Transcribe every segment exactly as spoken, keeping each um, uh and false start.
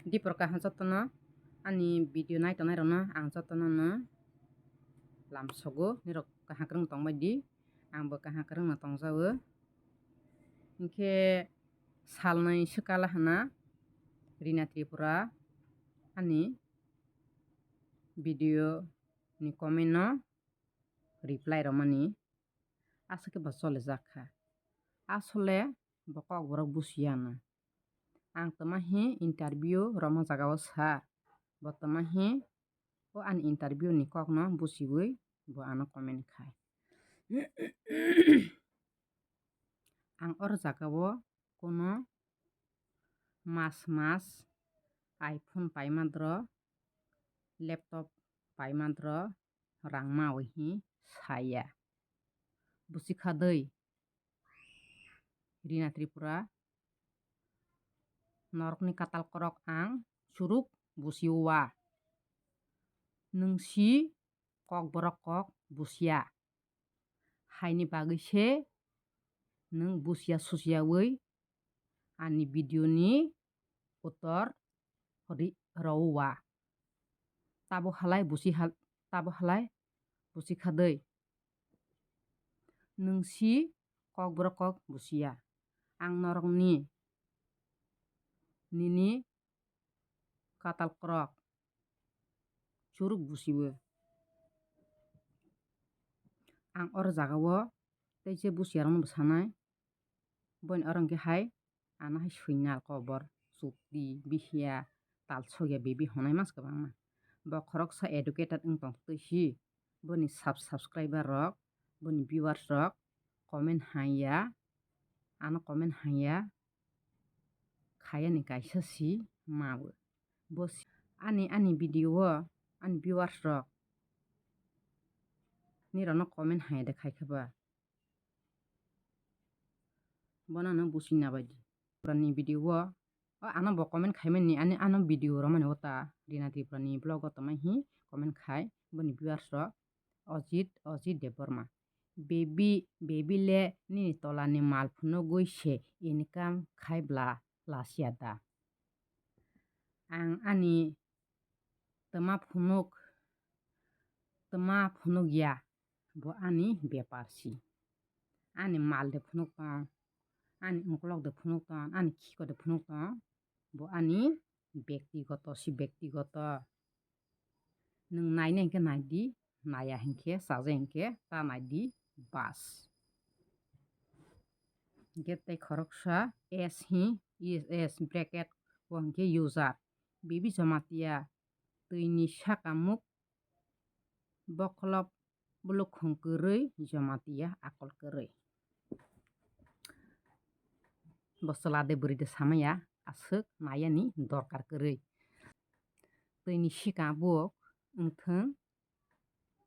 Dipor kaham jotono ani video nai tongnai rokno ang jotono no lamsogo, nirok kaham kwrwng tongbai di, angbo kaham kwrwng no tongjago. Hinkhe salnwi swkala hwna Rina Tripura ani video ni comment no reply romani aswk khe bo cholijak kha. Asole bo kokborok busiya na. Ang twma hi interview romna jaga o sir, bo twma hi o ani interview ni kok no busiwi bo ano comment khai. Ang or jaga o kuno mas mas iPhone paima dro, laptop paima dro, rang mawi hi saya. Busi kha dei, Rina Tripura, norokni katal korok ang churuk busi wa. Nwng si kokborok kok busiya. Haini bagwi se nwng busiya susiyawi ani video ni uttor ri-, rw wa. Tabo halai busi hal-, tabo halai busi kha dei. Nwng si kokborok kok busiya. Ang norokni nini katal korok churuk busiwo. Ang or jaga o tei je busiya rokno bo sanai. Boni oro hwnkhe hai ano hai suinal kobor, chukti, bihiya, tal sokya, bibi honai mas kwbangma. Bo khoroksa educated wng tongtwi si boni sub-, subscriber rok, boni viewers rok comment haiya, ano comment haiya, khayani kaisa si mawo. Bo si-, ani, ani video o ani viewers rok nirokno comment haiya de khai khe ba. Bono no busi na bai di. Tripura ni video o, o ano bo comment khai mani, ani ano video romani o ta Rina Tripura ni vlog o tongmani hi comment khai boni viewers rok. Ojit, Ojit Debbarma. Baby, baby le nini tola ni mal phunugwi se income khai bla lasiya da. Ang ani twma phunuk, twma phunuk ya, bo ani bepar si. Ani mal de phunuk tong, ani ukolok de phunuk tong, ani khiko de phunuk tong, bo ani bektigoto si, bektigoto. Nwng naina hinkhe nai di, naiya hinkhe, chaja hinkhe ta nai di, bas. Hinkhe tei khoroksa S hi, S, S bracket o hinkhe user. Baby Jamatia, twi ni saka muk bokolop bulukhung kwrwi, Jamatia akol kwrwi. Bo chwla de bwrwi de samaya aswk naiya ni dorkar kwrwi. Twi ni sikang buk wngthwng,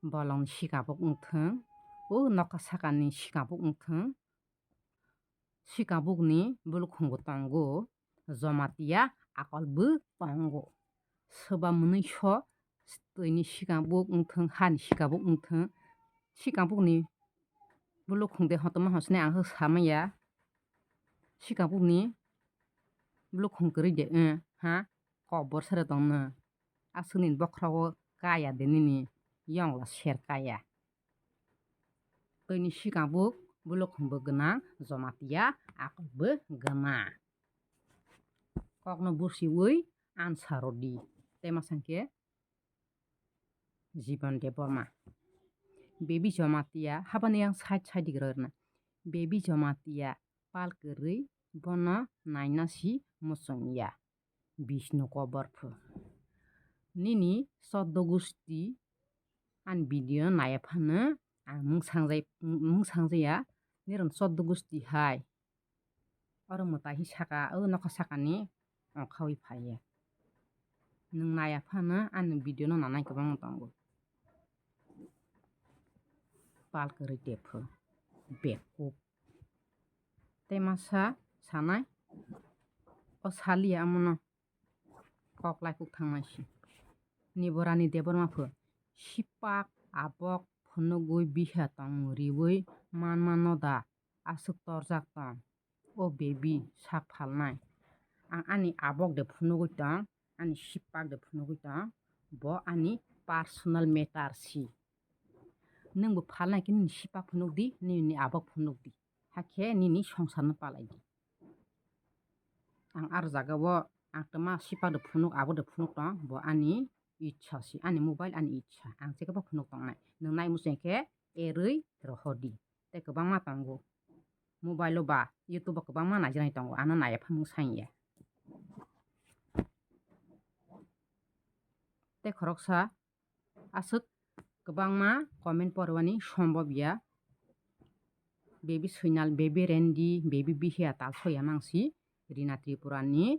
bolong ni sikang buk wngthwng, o nokha saka ni sikang buk wngthwng, sikang buk ni bulukhung bo tongo, Jamatia akol bo tongo. Swba mwnwi so twi ni sikang buk wngthwng, ha ni sikang buk wngthwng, sikang buk ni bulukhung de hotoma hosne ang samaya. Sikang buk ni bulukhung kwrwi de, eh, ha, kobor sere tongno. Aswk nini bokhrogo kaya de nini yongla ser kaya. Twi ni sikang buk bulukhung bo gwnang, Jamatia akol bo gwnang. Kokno busiwi answer rw di. Tei masa hinkhe Jiban Debbarma. Baby Jamatia, habani yang side side digroi rwna. Baby Jamatia, pal kwrwi bono naina si muchungya. Bishnu kobor phu. Nini choddo gusti ani video naiya phano ang mung sangjai, mung sangjaya, nirok choddo gusti hai. Oro mwtai hi saka, o nokha sakani ongkhawi phaiya. Nwng naiya phano ani video no nanai kwbangma tongo. Pal kwrwi tepho, bekup. Tei masa sanai, o saliya amono kok lai kuk thangnai si. Niborani Debbarma pho, sipak abok phunugwi biha tong riwi manma no da, aswk torjak tong. O baby sak phalnai. Ang ani abok de phunugwi tong, ani sipak de phunugwi tong, bo ani personal matter si. Nwng bo phalnai khe nini sipak phunuk di, nini abok phunuk di, hakhe nini songsar no palai di. Ang ar jaga o ang tama sipak de phunuk, abok de phunuk tong, bo ani ichha si, ani mobile ani ichha, ang chekhe bo phunuk tongnai. Nwng nai muchung khe erwi rohor di. Tei kwbangma tongo. Mobile o ba YouTube o kwbangma naijaknai tongo, ano naiya phamung sanya. Tei khoroksa aswk kwbangma comment porwani sombobya. Baby Soinal, Baby Randy, Baby Bihia tal soya mangsi Rina Tripura ni,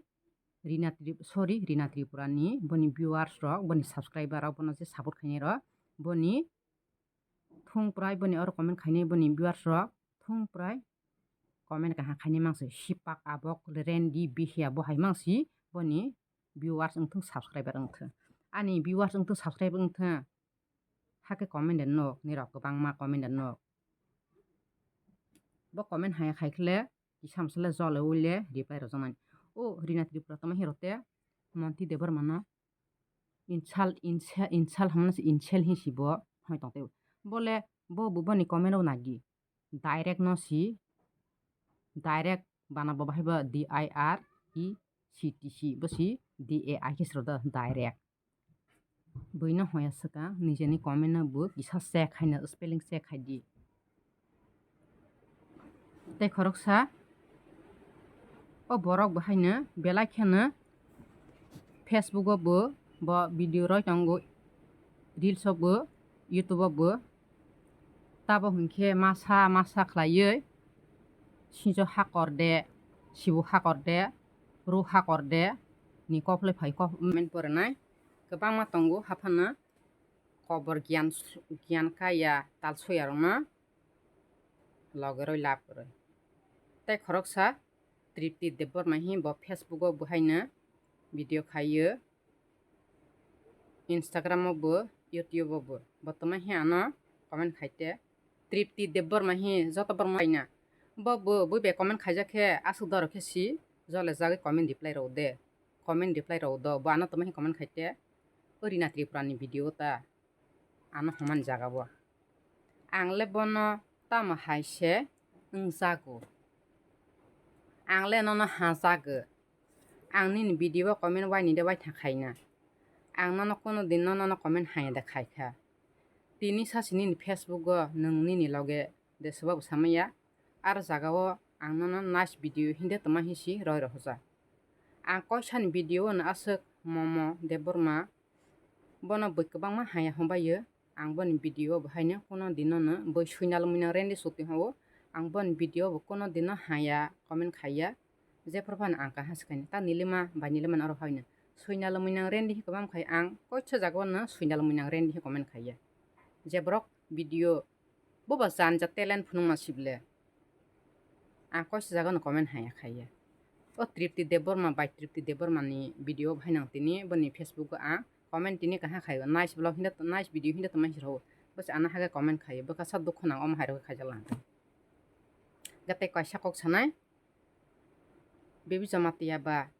Rina Trip-, sorry, Rina Tripura ni, boni viewers rok, boni subscriber rok, bono je support khainai rok, boni thung prai boni oro comment khainai boni viewers rok thung prai comment kaha khainai mangsi sipak abok Randy Bihia bo hai mangsi boni viewers wngthung subscriber wngthung ani viewers wngthung subscriber wngthung hake comment de nok nirok kwbangma comment de nok bo comment haya khaikhle kisa msale jole wile reply rwjaknai o Rina Tripura tamo hirote Monti Debbarma no insult, insult, insult hwnmano se insult hi si bo hoi tong tei. Bole bo bo boni comment o nagi. Direct no si, direct bana bo bahai bo D I R E C T C bo si D A I khe sro do direct. Bui no hoya swkang nijeni comment no bo kisa check hai no spelling check hai di. Tei khoroksa o borok bo haino belai kheno Facebook o bo, bo video roi tongo, reels o bo, YouTube o bo. Tabo hinkhe masa masa khlaiwi sinjo hakor de, sibu hakor de, ru hakor de ni koplai phai comment porinai kwbangma tongo haphano kobor giyan, giyan kaya tal soyarokno. Logeroi lab roi. Tei khoroksa Tripti Debbarma hi bo Facebook o bo haino video khaio, Instagram o bo, YouTube o bo. Bo tongma hi ano comment khaite. Tripti Debbarma hi joto borma haina. Bo bo bui bai comment khaijak khe aswk doro khe si jole jagwi comment reply rw de. Comment reply rw do. Bo ano tongma hi comment khaite. O Rina Tripura ni video ta. Ano hwnmani jaga o. Ang le bono tamo hai se wngjago. Ang le nono hajago. Ang nini video o comment waini de waithang khaina. Ang nono kono din nono comment haya de khaikha. Tini sasi nini Facebook o nwng nini loge de swbabo samaya. Ar jaga o ang nono nice video hinde tongma hinsi roi rohoja. Ang koisani video o no aswk Momo Debbarma bono bui kwbangma haya hwnbaio. Ang boni video bo haino kono dino no bui suinal muinang rendi suti hao. Ang boni video bo kono dino haya comment khaiya. Jephru phano ang kaha swkhaini ta nilima bai nilima oro haino suinal muinang rendi hi kwbang khai ang koicha jaga no suinal muinang rendi hi comment khaiya. Jeborok video Boba jani ja talent phunukma sible. Ang koisa jaga no comment haya khaiya. O Tripti Debbarma bai Tripti Debbarma ni video hai nang tini boni Facebook o ang comment tini kaha khaiyo. Nice vlog hinda nice video hinda tongma hirao. Bose ano hage comment khaiyo. Bwkha sa dukho nang omo hai rok khaijak lang. Gatai kaisa kok sanai. Baby Jamatia ba.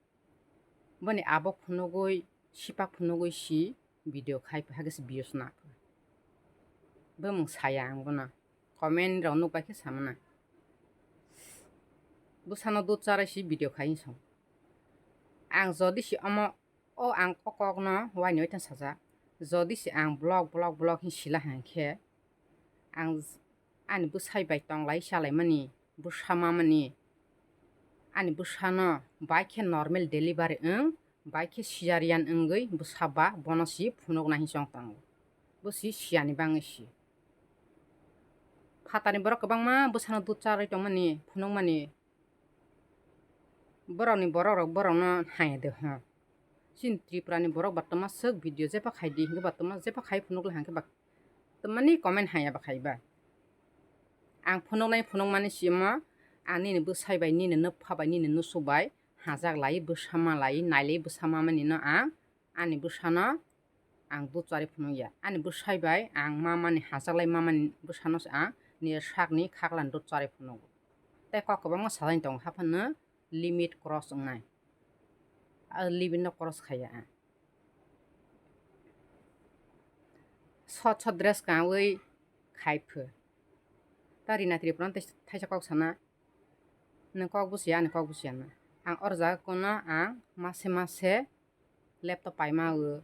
Boni abok phunugwi, sipak phunugwi si video khai pha, hage se views na pha. Bumung saya ang bono. Comment rok nuk bai khe samana. Bwsano dud charai si video khai song. Ang jodi si omo, o ang o kok no waini waithang sajak. Jodi si ang vlog, vlog, vlog hin sila hang khe, ang ani bwsai bai tonglai chalaimani, bwsa mamani, ani bwsano bai khe normal delivery wng, bai khe cesarean wngwi bwsa ba bono si phunukna hinwi chong tongo. Bo si siyani bangwi si. Phatarni borok kwbangma bwsano dud charwi tongmani, phunukmani, borokni borok rok borokno haya de ho. Chini Tripura ni borok ba tongma swk video jepha khai di, hwnkhe ba tongma jepha khai phunuk le hwnkhe ba tongmani comment haya ba khai ba. Ang phunuknai phunukmani simo ang nini bwsai bai, nini nupha bai, nini nusu bai hajak lai, bwsa ma lai, nailai bwsa mamani no ang ani bwsano ang dud chari phunukya. Ani bwsai bai ang mamani hajaklai mamani bwsano se ang nini sakni khaklan dud chari phunugo. Tei kok kwbangma sajani tongo, haphano limit cross wngnai. A libin no cross khaiya ang. Sot sot dress kanwi khai pho. Ta Rina Tripura no thaisa kok sana. Nwng kok busiya, ani kok busiya na. Ang or jaga kono ang mase mase laptop paima o,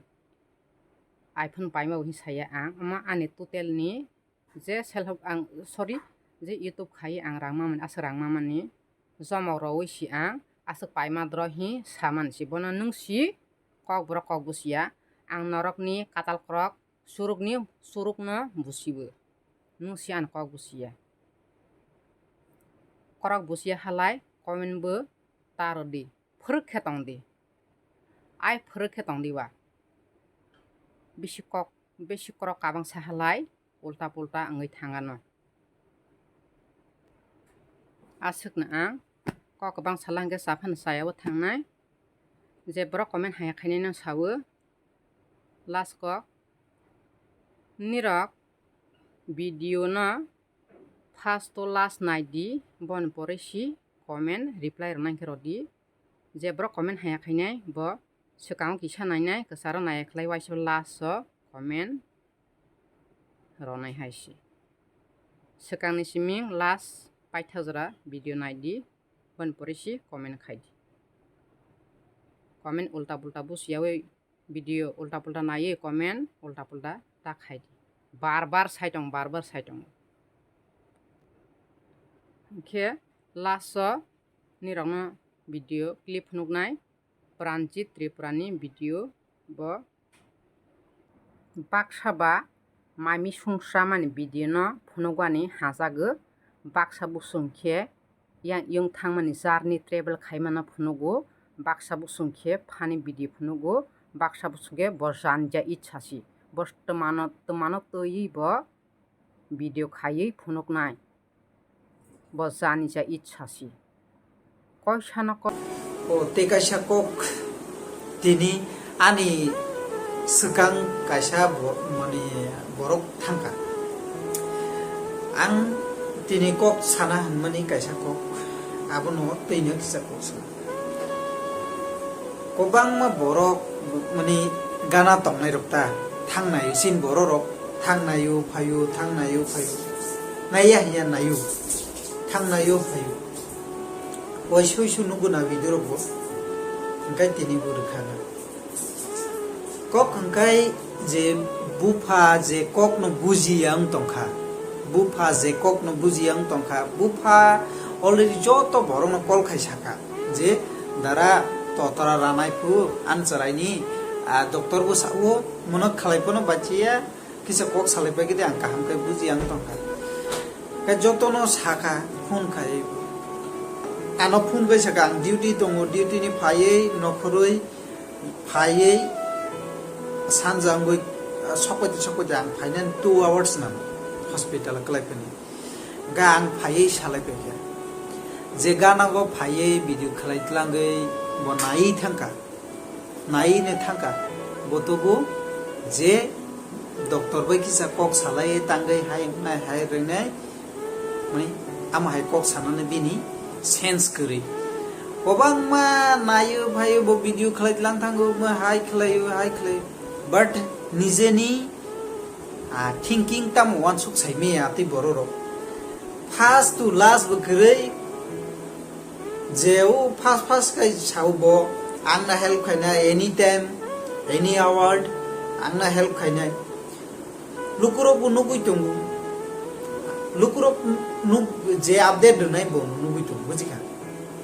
iPhone paima o hin saya ang. Omo ani total ni je self help ang, sorry, je YouTube khai ang rang mamani, aswk rang mamani jomok rowi si ang aswk paima dro hi samani si. Bono nwng si kok borok kok busiya. Ang norok ni katal krok suruk ni suruk no busibo. Nwng si ani kok busiya. Korok busiya halai comment bo ta rwdi. Phwrwk khe tongdi. Ai phwrwk khe tongdi ba. Bisi kok, bisi korok kabang sa halai ulta pulta wngwi thangano. Aswkno ang kok kwbang sala hwnkhe saphano chayao thangnai. Je borok comment haya khainai no sawo. Last kok. Nirok video no first to last naidi, boni pore si comment reply rwna khe rwdi. Je borok comment haya khainai bo swkango kisa nainai, kwcharo naiya khlai waisa last o comment rwnai hai se. Swkangni siming last paithak jora video naidi, boni pore si comment khaidi. Comment ulta pulta busiyawi video ulta pulta naiwi comment ulta pulta ta khaidi. Bar bar sai tong, bar bar sai tongo. Hwnkhe last o nirokno video clip phunuknai Pranjit Tripura ni video bo. Baksa ba mami sungsramani video no phunukbani hajago, baksa busung khe yang yung thangmani journey travel khaimano phunugo, baksa busung khe funny video phunugo, baksa busung khe bo janija itsa si, bo twmano, twmano twiwi bo video khaiwi phunuknai. Bo janija itsa si. Koisano kok. O tei kaisa kok tini ani swkang kaisa bo-, mani borok thangkha. Ang tini kok sana hwnmani kaisa kok. Abono twino kisa kok sana. Kwbangma borok mani gana tongnai rok ta thangnai sin borok rok thangnaio phaio thangnaio phaio naiya hiya naio thangnaio phaio waisui su nuguna video rok bo hwnkhe tini bo rwkha na kok hwnkhe je bupha je kok no bujiya wng tongkha bupha je kok no bujiya wng tongkha bupha already joto borok no call khai saka. Je dara totora ranai phu an chwraini, ah, doctor bo sao mono khalai phano bachiya kisa kok salai pai khe ang kaham khe buji ang tongkha. Khe jotono sakha phone khai ano phone bai saka ang duty tongo duty ni phaiwi nokhorwi phaiwi sanja wngwi, ah, sokphaidi sokphaidi ang phainani two hours nango hospital kwlai phani. Ga ang phaiwi salai paikha. Je gana go phaiwi video khlai tlangwi bo naiwi thangkha. Naiwi ne thangkha. Bo tubu je doctor bai kisa kok salai tangwi hai wngnai hai rwngnai. Mani ama hai kok sanani bini sense kwrwi. Kwbangma naiwi phaiwi bo video khlai tlang thango, bo hai khlaiwi, hai khlaiwi. But nijeni Ah, thinking tamo uansuk sai maya tei borok rok. First to last bo kwrwi je o first first khai sao bo ang na help khaina anytime, any hour ang na help khaina. Lukurok bo nugui tongo. Lukurok nuk je update rwnai bo nugui tongo bujikha.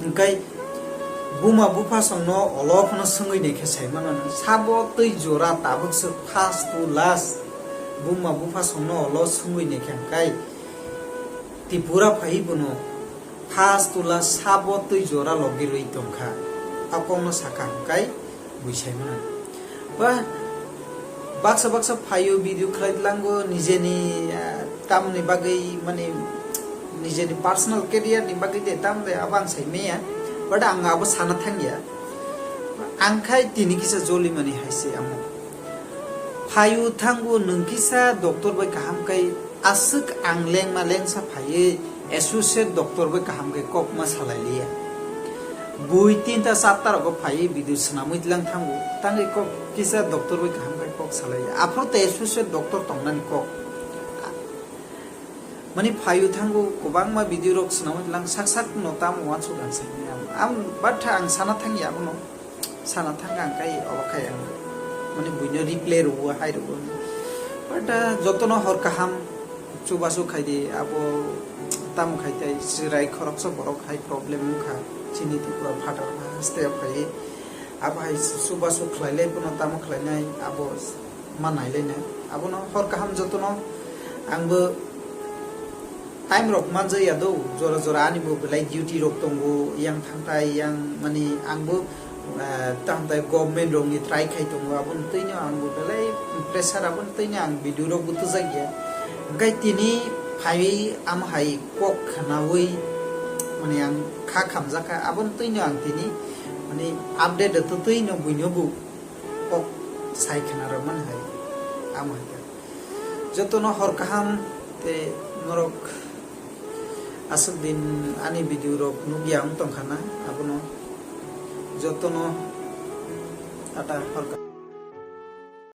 Hwnkhe buma buphasongno olo phano swngwi naikhe saimano, sabo twi jora tabuk se first to last buma buphasongno olo swngwi naikhe hwnkhe Tripura phaiwi bono first to last sabo twi jora logi rwi tongkha. A kokno sakha hwnkhe bui saimano. Ba, baksa baksa phaio video khlai tlango nijeni, ah, tamoni bagwi mani nijeni personal career ni bagwi de tam de abo ang sai maya, but ang abo sana thangya. Ang khai tini kisa joli mani hai se amo. Phaio thango nwng kisa doctor bai kaham kai aswk ang lengma lengsa phaiwi associate doctor bai kaham kai kokma salai liya. Bui tinta charta rogo phaiwi video swnamwi tlang thango, tangwi kok kisa doctor bai kaham khe kok salai. Aphuru tei associate doctor tongnani kok. Mani phaiwi thango, kwbangma video rok swnamwi tlang sak sak no tamo uansuk ang sai maya. Am batha ang sana thangya abono. Sana thang ang kai obo khai ang. Mani buino reply rwo hai rwo. But, ah, jotono hor kaham. Chubachu khaidi abo tamo khai tei chwrai khoroksa borok hai problem wngkha chini Tripura phatar haste o khai abo hai chubachu khlailai bono tamo khlainai abo ma nailainai abono hor kaham jotono angbo time rok manjaya do jora jora ani bo belai duty rok tongo yang thangtai yang mani angbo ah, tamo tai government rokni try khai tongo, aboni twino ang bo belai pressure, aboni twino ang video rok bo tujak ya. Hingke tini phaiwi amo hai kok khnawi mani ang kha khamjak kha, aboni twino ang tini mani update rwtwi twino buino bo kok sai khna rwmani hai amo hai khe. Jotono hor kaham tei norok aswk din ani video rok nukya wng tongkha na, abono jotono tata hor kaham.